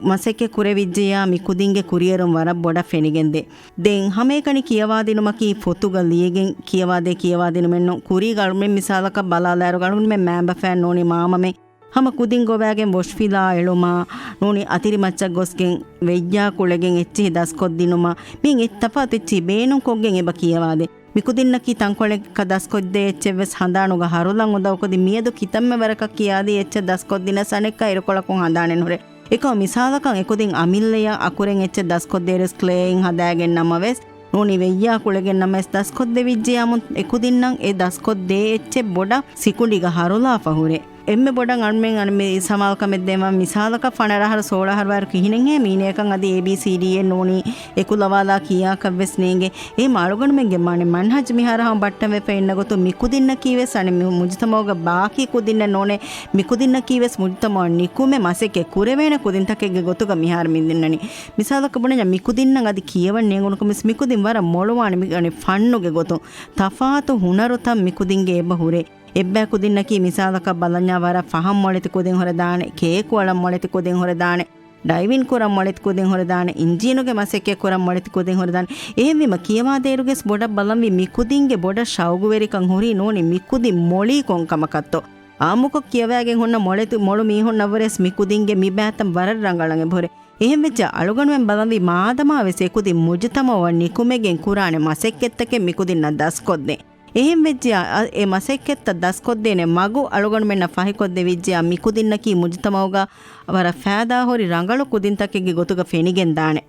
މަސައްކަތް ކުރެވިއްޖެޔާ މި ކުދިންގެ ކުރިއެރުން ވަރަށް ބޮޑަށް ފެނިގެންދޭ. ދެން ހަމައެކަނި ކިޔަވާދިނުމަކީ ފޮތުގަ ލިޔެގެން ކިޔަވާދޭ ކިޔަވާދިނުމެއްނޫން. ކުރީގަ އަޅުމެން މިސާލަކަށް ބަލާލާއިރު އަޅުމެން މައިންބަފައިން ނޫނީ މާމަމެން ހަމަ ކުދިން ގޮވާގެން ވޮޝްފިލާ އެޅުމާ، ނޫނީ އަތިރި މައްޗަށް ގޮސްގެން ވެއްޔާ ކުޅެގެން އެއްޗިހި ދަސްކޮށްދިނުމާ، މިއިން އެއް ތަފާތު އެއްޗިހި ބޭނުންކޮށްގެން އެބަ ކިޔަވާދޭ. މިކުދިންނަކީ ތަންކޮޅެއްކަށް ދަސްކޮށްދޭ އެއްޗެއްވެސް ހަނދާނުގަ ހަރުލަން އުނދަގޫކުދިން މިއަދު ކިތަންމެ ވަރަކަށް ކިޔާދީ އެއްޗެއް ދަސްކޮށްދިނަސް އަނެއްކާ އިރުކޮޅަކުން ހަނދާނެއް ނުހުރޭ. އެކަމަ މިސާލަކަށް އެކުދިން އަމިއްލަޔަށް އަކުރެން އެއްޗެއް ދަސްކޮށްދޭއިރުވެސް ކްލޭއިން ހަދާގެން ނަމަވެސް، ނޫނީ ވެއްޔާ ކުޅެގެން ނަމަވެސް ދަސްކޮށްދެވިއްޖެޔާމު އެކުދިންނަށް އެ ދަސްކޮށްދޭ އެއްޗެއް ބޮޑަށް ސިކުނޑިގަ ހަރުލާފަ ހުރޭ. އެންމެ ބޮޑަށް އަންމެން އަންމެ ސަމާލުކަމެއް ދޭންވާ މިސާލަކަށް ފަނަރަ އަހަރު ސޯޅަ އަހަރު ވާއިރު ކިހިނެއްހޭ މީނަޔަކަށް އަދި އޭ ބީ ސީ ޑީ އެ ނޫނީ އެކުލަވާލާ ކިޔާކަށްވެސް ނޭނގެ. އެހެން އަޅުގަނޑުމެންގެ މާނަ މަންހަޖު މިހާރު ހަމަ ބައްޓަންވެފަ އިންނަ ގޮތުން މިކުދިންނަކީވެސް އަނެއް މި މުޖުތަމައުގެ ބާކީ ކުދިންނެއް ނޫނޭ. މިކުދިންނަކީވެސް މުޖުތަމައަށް ނިކުމެ މަސައްކަތް ކުރެވޭނެ ކުދިންތަކެއްގެ ގޮތުގަ މިހާރު މި ދިންނަނީ. މިސާލަކަށް ބުނަންޏާ މިކުދިންނަށް އަދި ކިޔަވަން ނޭނގުނުކަންވެސް މިކުދިން ވަރަށް މޮޅުވާނެ މި އަނެއް ފަންނުގެ ގޮތުން. ތަފާތު ހުނަރުތައް މިކުދިންގެ އެބަ ހުރޭ. އެއްބައި ކުދިންނަކީ މިސާލަކަށް ބަލަންޏާ ވަރަށް ފަހަން މޮޅެތި ކުދިން ހުރެދާނެ، ކޭކު އަޅަން މޮޅެތި ކުދިން ހުރެދާނެ، ޑައިވިން ކުރަން މޮޅެތި ކުދިން ހުރެދާނެ، އިންޖީނުގެ މަސައްކަތް ކުރަން މޮޅެތި ކުދިން ހުރެދާނެ. އެހެންވީމަ ކިޔަވާދޭއިރުގެސް ބޮޑަށް ބަލަންވީ މިކުދިންގެ ބޮޑަށް ޝައުގުވެރިކަން ހުރީ ނޫނީ މިކުދިން މޮޅީ ކޮން ކަމަކަށްތޯ. އާއްމުކޮށް ކިޔަވައިގެން ހުންނަ މޮޅެތި މޮޅު މީހުންނަށްވުރެސް މިކުދިންގެ މި ބައިތައް ވަރަށް ރަނގަޅަށް އެބަހުރޭ. އެހެންވެއްޖެ އަޅުގަނޑުމެން ބަލަންވީ މާދަމާވެސް އެކުދިން މުޖުތަމައަށް ނިކުމެގެން ކުރާނެ މަސައްކަތްތަކެއް މިކުދިންނަށް ދަސްކޮށްދޭ. އެހެންވެއްޖެޔާ، އަ، އެ މަސައްކަތްތައް ދަސްކޮށްދޭނެ މަގު އަޅުގަނޑުމެންނަށް ފަހިކޮށްދެވިއްޖެޔާ، މިކުދިންނަކީ މުޖުތަމައުގަ ވަރަށް ފައިދާހުރި ރަނގަޅު ކުދިންތަކެއްގެ ގޮތުގަ ފެނިގެންދާނެ.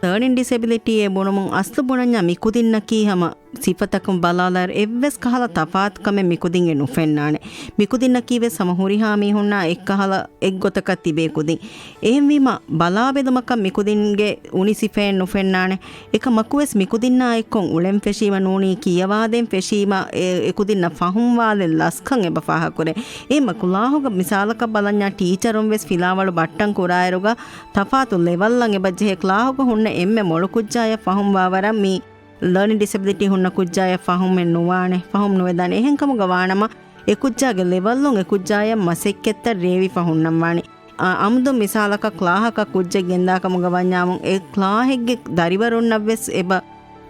ލަރނިން ޑިސެބިލިޓީއޭ ބުނުމުން އަސްލު ބުނަންޏާ މިކުދިންނަކީ ހަމަ ސިފަތަކުން ބަލާލާއިރު އެއްވެސް ކަހަލަ ތަފާތުކަމެއް މިކުދިންގެ ނުފެންނާނެ. މިކުދިންނަކީވެސް ހަމަ ހުރިހާ މީހުންނާ އެއްކަހަލަ އެއްގޮތަކަށް ތިބޭ ކުދިން. އެހެންވީމަ، ބަލާބެލުމަކަށް މިކުދިންގެ އުނި ސިފައެއް ނުފެންނާނެ. އެކަމަކުވެސް މިކުދިންނާ އެއްކޮށް އުޅެން ފެށީމަ ނޫނީ ކިޔަވާދޭން ފެށީމަ، އެ، އެކުދިންނަށް ފަހުންވާލެއް ލަސްކަން އެބަ ފާހަގަކުރޭ. އެހެންމަ ކްލާހުގަ މިސާލަކަށް ބަލަންޏާ ޓީޗަރުން ވެސް ފިލާވަޅު ބައްޓަން ކުރާއިރުގަ ތަފާތު ލެވަލްއަށް އެބަ ޖެހޭ ކްލާހުގަ ހުންނަ އެންމެ މޮޅު ކުއްޖާޔަށް ފަހުންވާވަރަށް މި ލަރނިން ޑިސެބިލިޓީ ހުންނަ ކުއްޖާޔަށް ފަހުމެއް ނުވާނެ، ފަހުމް ނުވެދާނެ. އެހެންކަމުގަ ވާނަމަ، އެ ކުއްޖާގެ ލެވަލުން އެ ކުއްޖާޔަށް މަސައްކަތްތައް ރޭވިފަ ހުންނަންވާނެ. އަ، އަމުދު މިސާލަކަށް ކްލާހަކަށް ކުއްޖެއް ގެންދާ ކަމުގަ ވަންޏާމު، އެ ކްލާހެއްގެ ދަރިވަރުންނަށްވެސް އެބަ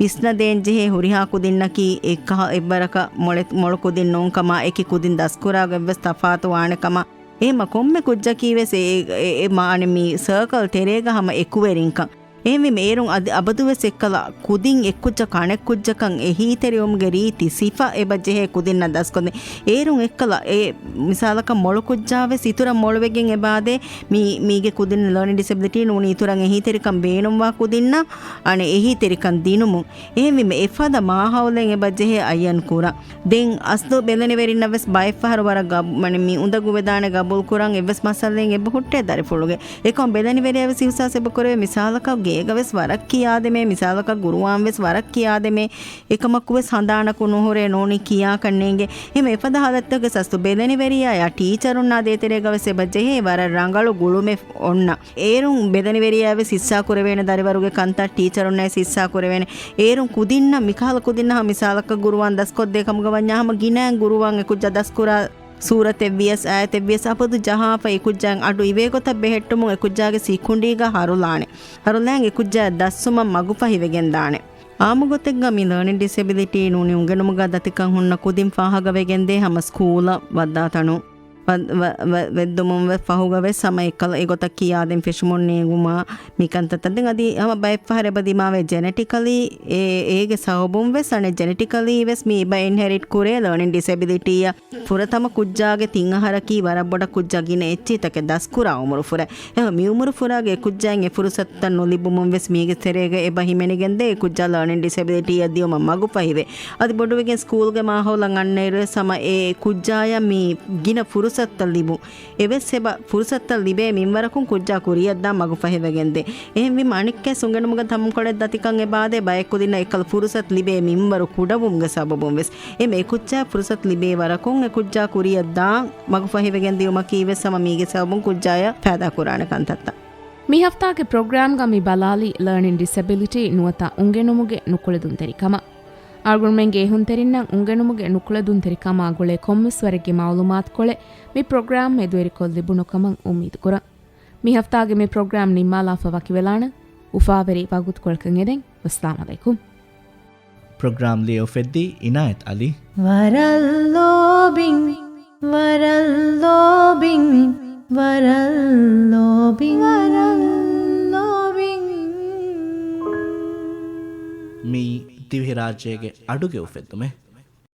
ވިސްނަދޭން ޖެހޭ ހުރިހާ ކުދިންނަކީ އެއްކަހަ އެއްވަރަކަށް މޮޅެ-، މޮޅު ކުދިން ނޫންކަމާ، އެކި ކުދިން ދަސްކުރާގޮތްވެސް ތަފާތު ވާނެ ކަމަށް. އެހެމަ ކޮންމެ ކުއްޖަކީވެސް އެ، އެ، އެ މާނަ މި ސަރކަލް ތެރޭގަ ހަމަ އެކުވެރިންކަން. އެހެންވީމަ އޭރުން އަދި އަބަދުވެސް އެއްކަލަ ކުދިން އެއްކުއްޖަކާ އަނެއްކުއްޖަކަށް އެހީތެރިވުމުގެ ރީތި ސިފަ އެބަ ޖެހޭ ކުދިންނަށް ދަސްކޮށްދޭ. އޭރުން އެއްކަލަ އެ މިސާލަކަށް މޮޅު ކުއްޖާވެސް އިތުރަށް މޮޅުވެގެން އެބާދޭ. މީ، މީގެ ކުދިން ލަރނިން ޑިސެބިލިޓީ ނޫނީ އިތުރަށް އެހީތެރިކަން ބޭނުންވާ ކުދިންނަށް އަނެއް އެހީތެރިކަން ދިނުމުން. އެހެންވީމަ އެފަދަ މާހައުލެއް އެބަ ޖެހޭ އައްޔަން ކުރަން. ދެން އަސްލު ބެލެނިވެރިންނަށް ވެސް ބައެއްފަހަރު ވަރަށް ގަބް-، މަނި މި އުނދަގޫވެދާނެ ގަބޫލު ކުރަން އެއްވެސް މައްސަލައެއް އެބަ ހުއްޓޭ ދަރިފުޅުގެ. އެކަމް ބެލެނިވެރިޔާ ވެސް އިހުސާސް އެބަ ކުރެވޭ މިސާލަކަށް ގޭގަ ވެސް ވަރަށް ކިޔާދެމޭ، މިސާލަކަށް ގުރުއާން ވެސް ވަރަށް ކިޔާދެމޭ، އެކަމަކު ވެސް ހަނދާނަކު ނުހުރޭ ނޫނީ ކިޔާކަށް ނޭނގެ. އެހެން އެފަދަ ހާލަތްތަކުގެ ސަސްތު ބެލެނިވެރިޔާޔާ ޓީޗަރުންނާ ދޭތެރޭގަ ވެސް އެބަ ޖެހޭ ވަރަށް ރަނގަޅު ގުޅުމެއް އޮންނަ. އޭރުން ބެލެނިވެރިޔާ ވެސް ހިއްސާ ކުރެވޭނެ ދަރިވަރުގެ ކަންތައް ޓީޗަރުންނަށް ވެސް ހިއްސާ ކުރެވޭނެ. އޭރުން ކުދިންނަށް މިކަހަލަ ކުދިންނަށް މިސާލަކަށް ގުރުއާން ދަސްކޮށްދޭ ކަމުގަ ވަންޏާ ހަމަ ގިނައިން ގުރުއާން އެކުއްޖާ ދަސްކުރާ ސޫރަތެއްވިޔަސް، އާޔަތެއްވިޔަސް އަބަދު ޖަހާފަ އެކުއްޖާއިން އަޑު އިވޭގޮތަށް ބެހެއްޓުމުން އެކުއްޖާގެ ސިކުނޑީގަ ހަރުލާނެ. ހަރުލާން އެކުއްޖާ ދައްސުމަށް މަގުފަހިވެގެންދާނެ. އާއްމުގޮތެއްގަ މި ލަރނިން ޑިސެބިލިޓީ ނޫނީ އުނގެނުމުގަ ދަތިކަން ހުންނަ ކުދިން ފާހަގަވެގެންދޭ ހަމަ ސްކޫލަށް ވައްދާތަނު ވަ-، ވަ-، ވަ-، ވެއްދުމުން ވެ ފަހުގަ ވެސް ހަމަ އެއްކަލަ އެގޮތަށް ކިޔާދިން ފެށުމުން ނޭނގުމާ މި ކަންތައްތައް ދެން އަދި ހަމަ ބައެއްފަހަރު އެބަ ދިމާވޭ ޖެނެޓިކަލީ އޭ، އޭގެ ސަބަބުން ވެސް އަނެއް ޖެނެޓިކަލީ ވެސް މި އެބަ އިންހެރިޓް ކުރޭ ލަރނިން ޑިސެބިލިޓީއަށް. ފުރަތަމަ ކުއްޖާގެ ތިން އަހަރަކީ ވަރަށް ބޮޑަށް ކުއްޖާ ގިނަ އެއްޗިހިތަކެއް ދަސްކުރާ އުމުރު ފުރޭ. އެހެން މި އުމުރު ފުރާގެ އެ ކުއްޖާއިން އެ ފުރުސަތުތައް ނުލިބުމުން ވެސް މީގެ ތެރޭގަ އެބަ ހިމެނިގެންދޭ އެ ކުއްޖާ ލަރނިން ޑިސެބިލިޓީއަށް ދިޔުމަށް މަގުފަހިވޭ. އަދި ބޮޑުވެގެން ސްކޫލްގެ މާހައުލަށް އަންނައިރު ވެސް ހަމަ އެ ކުއްޖާޔަށް މި ގިނަ ފުރުސަތުތައް ލިބުން. އެވެސް އެބަ ފުރުސަތުތައް ލިބޭ މިންވަރަކުން ކުއްޖާ ކުރިއަށްދާން މަގުފަހިވެގެންދޭ. އެހެންވީމަ އަނެއްކާ އުނގެނުމުގަ ތަމަންކޮޅެއް ދަތިކަން އެބާދޭ ބައެއް ކުދިންނަށް އެއްކަލަ ފުރުސަތު ލިބޭ މިންވަރު ކުޑަވުމުގެ ސަބަބުން ވެސް. އެމެ އެ ކުއްޖާ ފުރުސަތު ލިބޭ ވަރަކުން އެ ކުއްޖާ ކުރިއަށްދާން މަގުފަހިވެގެން ދިޔުމަކީ ވެސް ހަމަ މީގެ ސަބަބުން ކުއްޖާޔަށް ފައިދާ ކުރާނެ ކަންތައްތައް. މި ހަފްތާގެ ޕްރޮގްރާމްގަ މި ބަލާލީ ލަރނިން ޑިސެބިލިޓީ ނުވަތަ އުނގެނުމުގެ ނުކުޅެދުންތެރިކަމަށް. އަޅުގަނޑުމެންގެ އެހުންތެރިންނަށް އުނގެނުމުގެ ނުކުޅެދުންތެރިކަމާ ގުޅޭ ކޮންމެސް ވަރެއްގެ މައުލޫމާތުކޮޅެއް މި ޕްރޮގްރާމް މެދުވެރިކޮށް ލިބުނު ކަމަށް އުއްމީދު ކުރަން. މި ހަފްތާގެ މި ޕްރޮގްރާމް ނިންމާލާފަ ވަކިވެލާނަން. އުފާވެރި ވަގުތުކޮޅަކަށް އެދެން. ވައްސަލާމް ޢަލައިކުމް. ޕްރޮގްރާމް ލިޔެ އުފެއްދީ އިނާޔަތް ޢަލީ. ވަރަށް ލޯބިން، ވަރަށް ލޯބިން، ވަރަށް ލޯބިން، ވަރަށް ލޯބިން. މިއީ ދިވެހިރާއްޖޭގެ އަޑުގެ އުފެއްދުމެއް.